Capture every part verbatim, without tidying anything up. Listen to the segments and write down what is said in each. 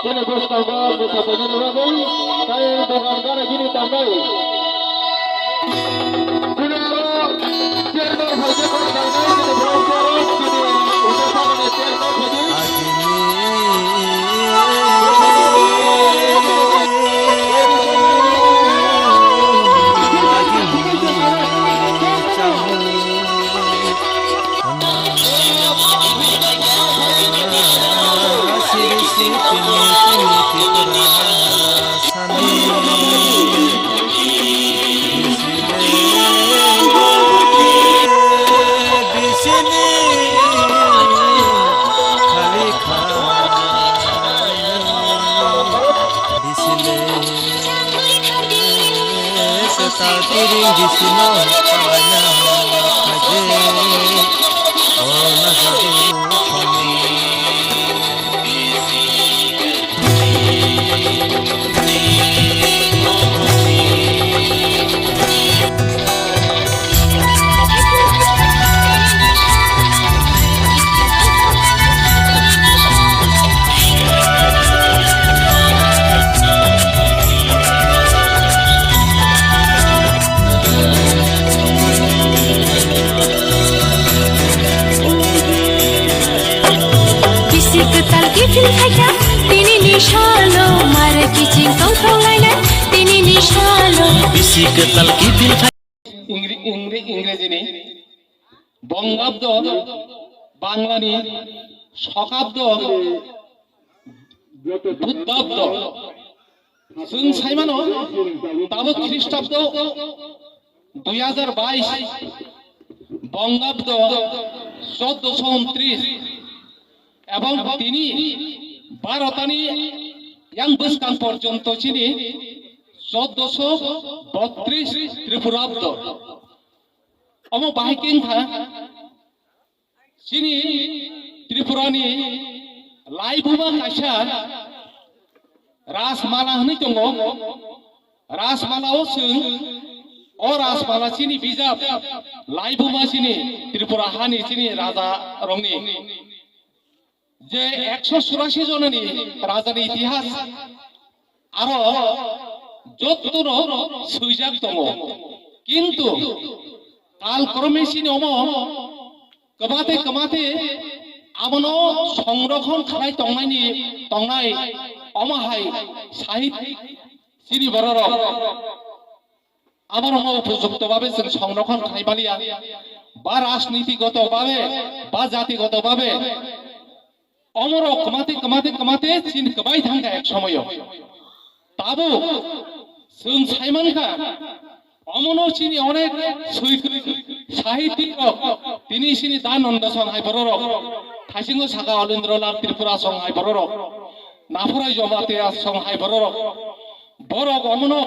Chini bwskango bwsa tongmani bagwi tei dogan gana gini tangnai. Chini aro chairman hai khe kok tangnai, chini volunteer rok, chini uansukmani chairman hai khe. Bisi kwtal kiphil khaikha, tinini salo, mar kiching tongthok lainai, tinini salo. Bisi kwtal kiphil khai- Ingre-, Ingre-, Ingrejini Bongabdo, Banglani Sokabdo, Buddhabdo. Chwng saimano, tabuk Khristabdo dui hajar bais, Bongabdo choddoso untris, ebong tini Bharotani yang bwskang porjonto chini choddoso botris Tripurabdo. Omo bahai khe wngkha chini Tripurani laibuma kaisa Rajmala hwnwi tongo. Rajmala o chwng o Rajmala chini bijap laibuma chini Tripura hani chini raja rokni je ekso churasi jonani rajani itihas aro jottono swijak tongo. Kintu kalkrome chini omo kwmate kwmate abono songrokhon khlai tongnaini tongnai omo hai sahit chini bororok. Aborokno upojukto babe chwng songrokhon khlai maliya, ba rajniti goto babe, ba jati goto babe. Omorok kwmate, kwmate, kwmate chini kwbai thangkha ek somoyo. Tabuk chwng saimankha, omono chini onek swikrwi sahityarok, tini chini Da Nanda song hai bororok, thaisingo saka Olindrolal Tripura song hai bororok, Naphurai Jamatia song hai bororok. Borok omono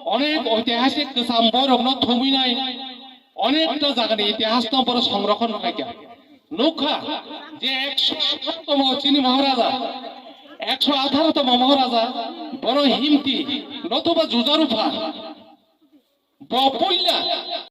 onek oitihasik kwcham boirokno thumwinai, onekta jagani itihasno borok songrokhon khlaikha. Nukha je ekso atharo tongmo chini Maharaja, ekso atharo tongmo Maharaja, bono himti notoba jujarupha. Bo puila